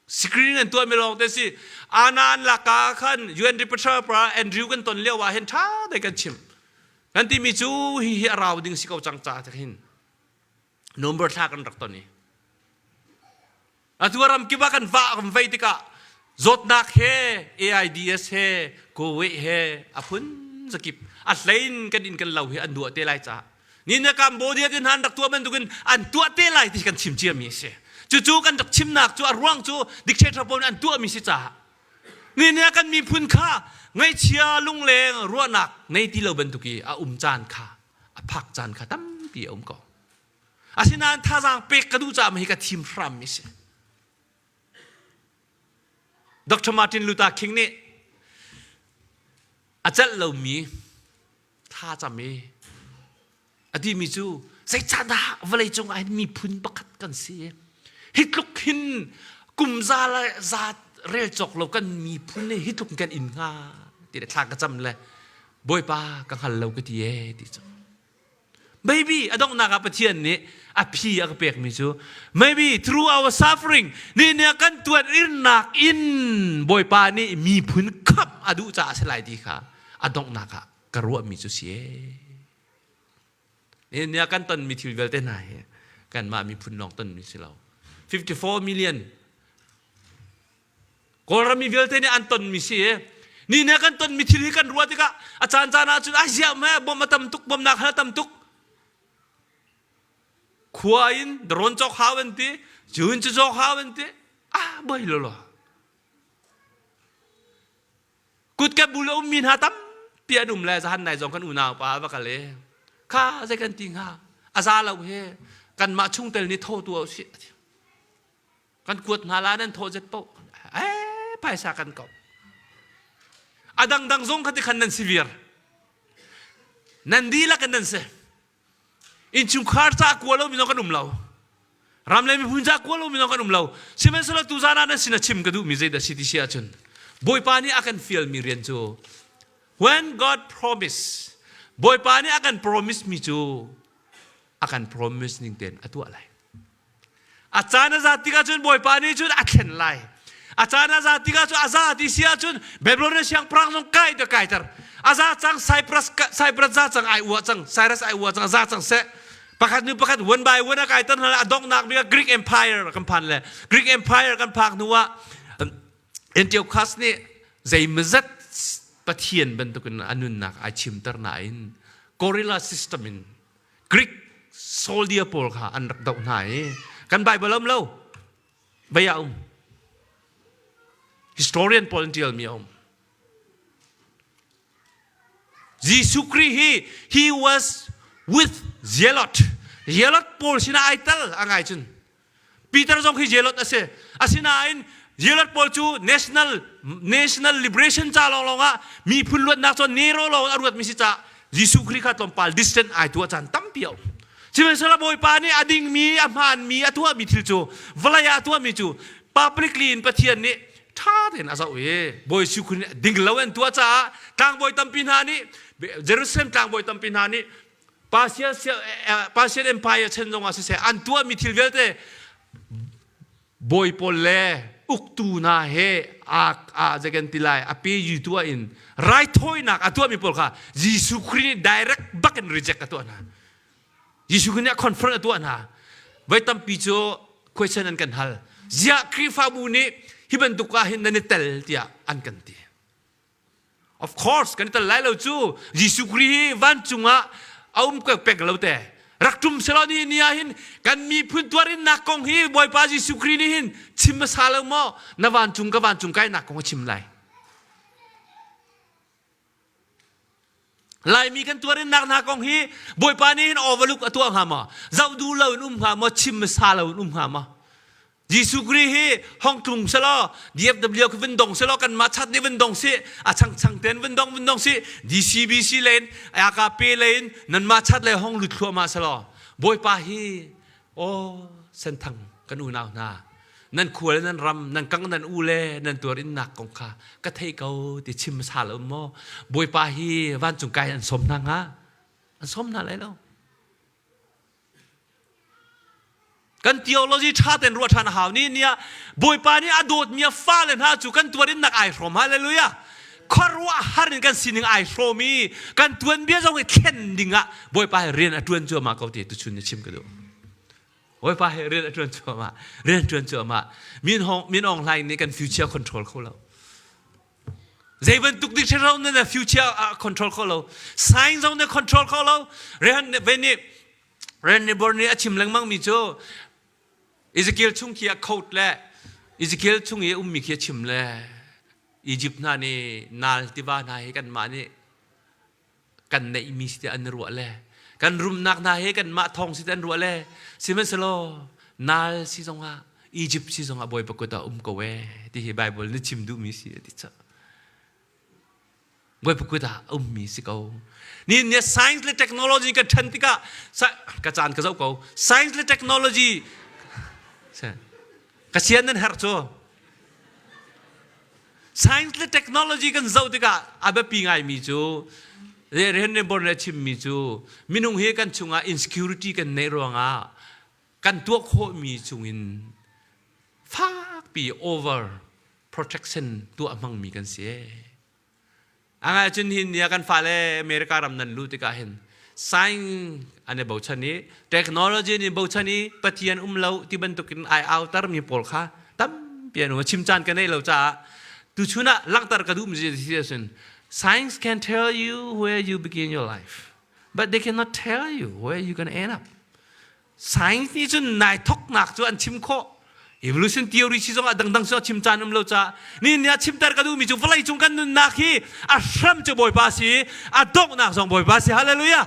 Screen an tuahmi lawng te si. Ana an laka khan UN Reporter pa Andrew kan ton lio ah hin tha te kan chim. Kan timi cu hi hi a rau ding si ko cang ca te hin. November thla kan rak ton i. Atu ram kip ah kan va kan vei tikah zawtnak he AIDS he COVID he a phun zakip a hlein kan in kan lo hi an duah te lai caah Ni na Cambodia te hna an rak tuah bantukin an tuah te lai ti kan chim ciami a si. Cucu kan rak chimnak cu a ruang cu dictator pawl nih an tuahmi si caah ni ni ah kan miphun kha ngaihchia lungleng ruahnak nei ti lo bantuk i a um caan kha a phak caan kha tampi a um ko. Asinain thazaang pek ka duh caah hi ka thim hrammi si. Dr. Martin Luther King nih a celh lomi thlacam i a timi cu zeicahdah vawlei cung ah hin miphun pakhat kan si hi tluk hin kum za le za rel cawk lo kan miphun hi hi tluk kan in hnga ti le thla ka cam le bawipa ka hngal lo ka ti e ti cu maybe a donghnak ah Pathian nih a phi a ka pekmi cu maybe through our suffering ni ne kan tuan irnak in bawipa nih miphun khamh a duh caah a si lai ti kha a donghnak ah ka ruahmi cu si ee. Ni kan tonmi thil vialte hna hi kanmah miphun lawng tonmi si lo. 54 million Kawlram mi vialte nih an tonmi si i ni ne kan tonmi thil hi kan ruah tikah a caan caan ah cun ai ziah me bom a tam tuk bomnak hal a tam tuk khua in drone cawk hau an ti cun cu cawk hau an ti ah boi lo lo Kutka bul a ummi hna tampi an um le zahan nai zong kan unau pa va kal i kha zei kan ti hnga a za lo he kanmah chungtel nih tho tu usih kan kuat hna la nan thaw zet poh eh phaisa kan ko a dangdang zong kha ti khan nan si vir nan dihlak in nan si Innchungkhar ca kua lo mi kan um lo. Ram le miphun ca kua lo mi kan um lo. Sihmanhsehlaw tuzaan ah nan sin a chim ka duhmi zeidah si ti si ahcun Bawipa nih a kan fialmi rian cu when God promise Bawipa nih a kan promise mi cu a kan promise ning tein a tuah lai. A caan a zat tikah cun Bawipa nih cun a thlen lai. A caan a zat tikah cun a za ti si ahcun Babylon siangpahrang zong kai te kaiter. A za cang Cyprus Cyprus za cang ai ua cang Cyrus ai ua cang a za cang seh. Pakhat nu pakhat one by one a kaiter hna a donghnak bik ah Greek Empire kan phan le Greek Empire kan phak hnu ah Antiochus nih zeimazat Pathian bantukin a nunnak ai chimter nain guerrilla system in Greek soldier pawl kha an rak doh hna i kan Bible um lo vei ah um historian pawl an ṭialmi a um Jesuh Khrih hi he was with zealot zealot pawl sinah ai tel a ngai cun Peter zong khi zealot a si asinain Zealot pawl cu national national liberation ca lawnglawng ah miphun luatnak cu Nero lawng a ruatmi si caah Jesuh Khrih kha tlawmpal distant ai tuah caan tampi a um. Sihmanhsehlaw Bawipa nih a dingmi, a hmaanmi, a tuahmi thil cu vawlei ah a tuahmi cu publicly in Pathian nih ṭha tein a zoh i Bawi Jesuh Khrih nih ding lo an tuah caah tlangbawi tampi hna nih Jerusalem tlangbawi tampi hna nih Persian Empire chan zongah siseh an tuahmi thil vialte bawi pawl le uktu hna he aa zeikan ti lai a pe tuah in raithawinak a tuahmi pawl kha Jesuh Khrih nih direct bak in reject a tuah hna. Jesuh Khrih nih a confront a tuah hna. Voi tampi cu question an kan hal. Ziah Khrihfabu nih hi bantuk ah hin nan i tel tiah an kan ti. Of course, kan i tel lai lo cu. Jesuh Khrih hi vancung ah a um peng lo te. Rak ṭum selaw ni ni ah hin kan miphun tuarinnak kong hi Bawipa Jesuh Khrih nih hin chim hmasa lo maw? Na vancung ka vancung kainak kong a chim lai. Laimi kan tuarinnak hna kong hi Bawipa nih hin overlook a tuah hnga maw? Zoh duh lo in um hnga maw? Chim hmasa lo in um hnga maw? Jesuh Khrih hi hong tlung selaw DFW khi vun dong selaw kanmah chat nih vun dong si a changchang ten vun dong vun dong si DCBC len AKP len nanmah chat le hong lut thluahmah selaw Bawipa hi aw senthang kan unau hna nan khua le nan ram nan kang nan u le nan tuar innak kong kha ka thei ko ti chim sa lo maw Bawipa hi vancung kai an sawm hna hnga an sawm hna lai lo Kan theology ṭha tein ruah ṭhan a hau. Ni ni ah Bawipa nih a dawtmi a fale hna cu kan tuarinnak ai hrawm. Hallelujah. Khuaruahhar in kan sining ai hrawm i kan tuanbia zong i thlen ding ah Bawipa he rian a ṭuan cuahmah ko ti tuchun ni chim ka duh. Bawipa he rian a ṭuan cuahmah. Rian ṭuan cuahmah. Min Hong Min Aung Hlaing nih kan future control kho lo. Zei bantuk dictionary na future control kho lo. Science zong na control kho lo. Rehan ve nih Randy nih a chim lengmang mi cu Ezekiel chung khi a coat le Ezekiel chung i a ummi khi a chim le Egypt hna nih nal tiva hna hi kanmah nih kan neihmi si tiah an ruah le kan rumnak hna hi kanmah thawng si tiah an ruah le sihmanhsehlaw nal si zongah Egypt si zongah Bawipa kut ah um ko ee ti hi Bible nih chim duhmi si a ti cah. Bawipa kut ah a ummi si ko. Ni ni science le technology kan ṭhan tikah ka caan ka zoh ko. Science le technology ka sian nan herh cu. Science le technology kan zoh tikah a biapi ngaimi cu Henry Born le chimmi cu minung hi kan chungah insecurity kan neih ruangah kan tuah khawhmi chungin fakpi over protection tuah hmangmi kan si. Angai cun hin nia kan fale America ram nan lu tikah hin science an i bochan i technology nih bochan i Pathian um lo ti bantukin ai autar mi pawl kha tampi an um chim caan ka nei lo caah tuchun ah langhter ka duh mi si ahcun science can tell you where you begin your life but they cannot tell you where you gonna end up Science nih cun nai thoknak cu an chim khawh. Evolution theory si zong ah dangdang cu chim caan um lo caah ni ni ah chimter ka duhmi cu vawlei cung kan nunnak hi a hram cu Bawipa si a donghnak zong Bawipa si hallelujah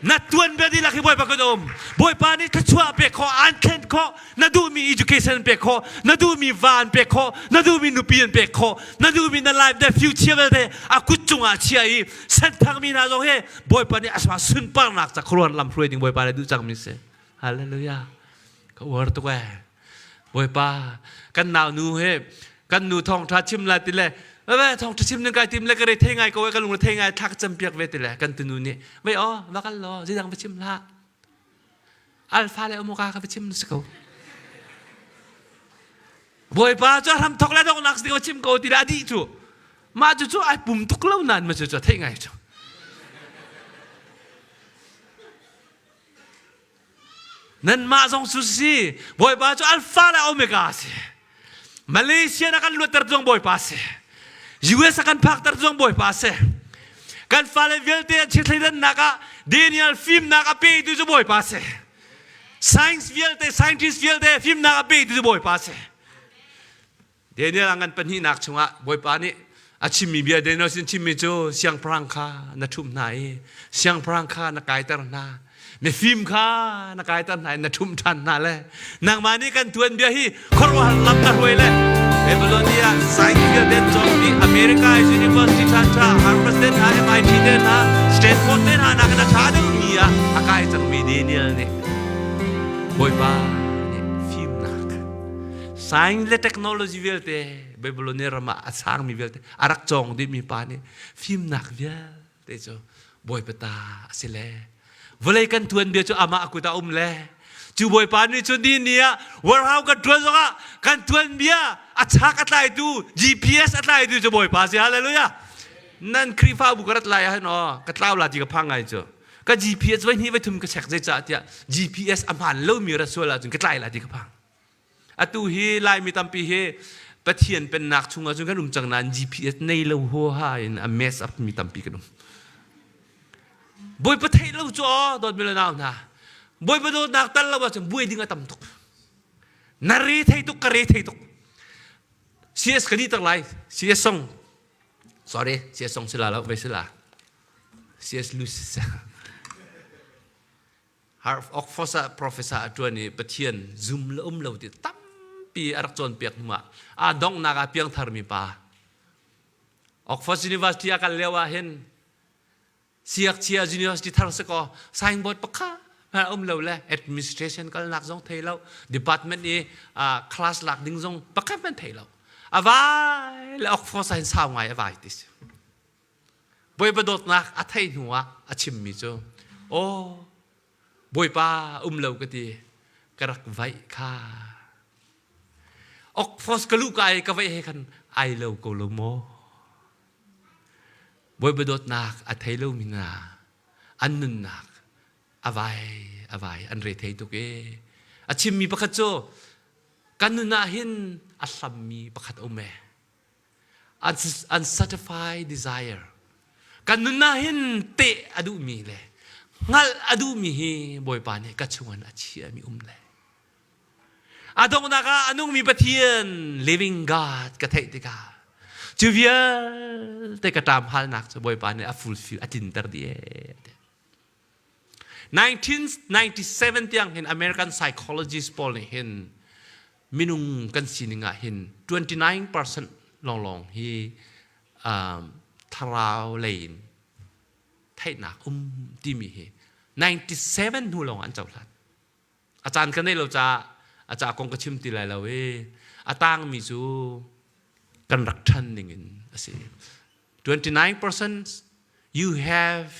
na tuan bia dihlak hi Bawipa kan um Bawipa nih thluachuah pek khawh aan thlen khawh na duhmi education pek khawh na duhmi va an pek khawh na duhmi nupi an pek khawh na duhmi na life the future vialte a kut cungah chia i senthang mi hna zong hi Bawipa nih asma sunparnak ca khuaruahhar lam hruai ding Bawipa nih duh cangmi si. Hallelujah. Ka uar tuk ee. Bawipa kan nau nu he kan nu thawngtha chim lai ti le ve thawngtha chim ning kai tim le ka re thei ngai ko e ka lung re thei ngai thla ka cam piak ve ti le kan tunu nih vei aw va kal law zeidang va chim hlah alpha le omega ka va chim si ko Bawipa cu hram thok le donghnak si ka chim ko ti le a dih cu mah cu cu ai pum tuk lo nain ma cu cu theih ngai cu nanmah zong cu si Bawipa cu alpha le omega si Malaysia na kan luatter zong Bawipa si US a kan phakter zong Bawipa si kan fale vialte an chiathleidannak ah Daniel fimnak a petu cu Bawipa si Science vialte, scientist vialte fimnak a petu cu Bawipa a si. Daniel a ngan pahnihnak chungah Bawipa nih a chimmi bia Daniel sin chimmi cu siangpahrang kha na ṭhumh hna i siangpahrang kha na kaiter hna mifim kha na kaiter hna i na ṭhumh ṭhan hna le nangmah nih kan tuanbia hi khuaruahhar lam na hruai le. Babylonia science vialte an cawng dih. America University ṭhaṭha Harvard te hna, MIT te hna, Stanford te hna nakin a ṭha deuhmi ah a kai cangmi Daniel nih Bawipa nih fimnak science le technology vialte Babylonia ram ah a sangmi vialte a rak cawng dihmi pa nih fimnak vialte cu Bawipa ta a si le vawlei kan tuanbia cu amah kut ah um le cu Bawipa nih cun ni ni ah warehouse kan tuan zongah kan tuanbia a chak a tlaitu GPS a tlaitu cu Bawipa si. Hallelujah. Nan Khrihfabu ka rat lai ah hin aw ka tlau la ti ka phang ngai cu ka GPS voi hnih voi thum ka check zeicah tiah GPS a hmaan lomi rat sual ahcun ka tlai la ti ka phang. Atu hi Laimi tampi hi Pathian pennak chungah cun kan um cang nain GPS nei lo huaha in a mess up mi tampi kan um. Bawipa theih lo cu aw dawt mi le nau hna. Bawipa dawtnak tal lo ahcun buai ding a tam tuk. Na re thei tuk ka re thei tuk. CS ka ni tak lai. CS song. Sorry, CS song sila lo, vai sila. CS Lucy. Oxford ah professor a ṭuan i Pathian zum le um lo ti tampi a rak cawnpiak hnu ah aa donghnak ah piangtharmi pa. Oxford University a kal lio ah hin siakchia university thar si kaw signboard pakhat hmanh a um lo le administration kalnak zong thei lo, department i class lak ding zong pakhat hmanh thei lo. A vai le Oxford ah hin sau ngai a vai ti si. Bawipa dawtnak a theih hnu ah a chimmi cu, "Aw, Bawipa um lo ka ti, ka rak vaih kha. Oxford ka luh ka i ka vaih he khan ai lo ko lo maw?" Bawipa dawtnak a thei lomi hna an nunnak a vai a vai an re thei tuk ee. A chimmi pakhat cu kan nun ah hin a hlammi pakhat a um ee. Unsatisfied desire. Kan nun ah hin teh a duhmi le hngalh a duhmi hi Bawipa nih ka chungin a chiahmi um le a donghnak ah a nungmi Pathian living God ka theih tikah cu vialte ka ṭam halnak cu Bawipa nih a fulfill a tlinter dih ee. 1997 tiang hin American psychologist pawl nih hin minung kan sining ah hin 29% lawnglawng hi thlarau lei in theihnak um timi hi 97 hnu lawng an cohlan. A caan ka nei lo caah a ca kong ka chim ti lai lo i a tangmi cu kan rak ṭhan ning in a si. 29% you have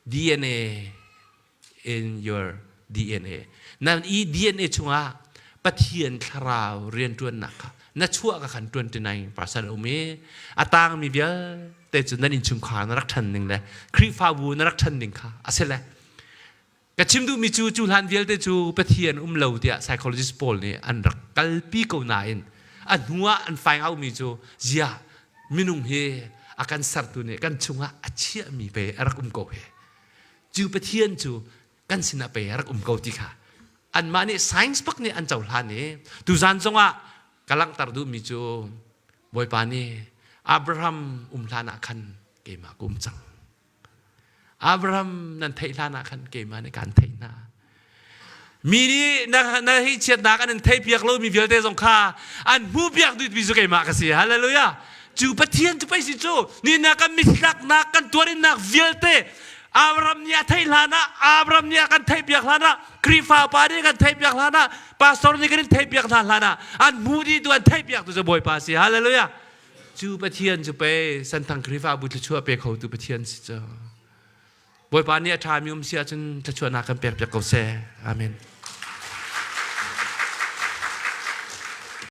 DNA in your DNA. Nan i DNA chungah Pathian thlarau rianṭuannak kha na chuah ka khan 29% um i a tangmi vialte cu nan innchungkhar na rak ṭhan ning le Khrihfabu na rak ṭhan ning kha a si le Ka chim duhmi cu cu hlan vialte cu Pathian um lo tiah psychologist pawl nih an rak kalpi ko nain a hnu ah an find out mi cu zia minung hi a kan sertu nih kan chungah a chiahmi pe a rak um ko he. Cu Pathian cu kan sinah pe a rak um ko ti kha anmah nih science bak nih an cohlan i tuzan zongah ka langhter duhmi cu Bawipa nih Abraham um hlan ah khan keimah ka um cang. Abraham nan theih hlan ah khan keimah nih kaan theih hna. Mi nih na, na hi chiatnak an in theihpiak lomi vialte zong kha an hmuhpiak duhmi cu keimah ka si. Hallelujah. Cu Pathian cu pei si cu ni na kan mitlaknak kan tuarinnak vialte Abraham nih a theih hlan ah Abraham nih a kan theihpiak hlan ah Khrihfa pa nih kan theihpiak hlan ah pastor nih kan in theihpiak hna hlan ah an hmu dih tu an theihpiak tu cu Bawipa si. Hallelujah. Cu Pathian cu pei Senthang Khrihfabu thluachuah pe khotu Pathian si cu. Bawipa nih a ṭhami um si ahcun thluachuahnak kan pekpiak ko seh. Amen.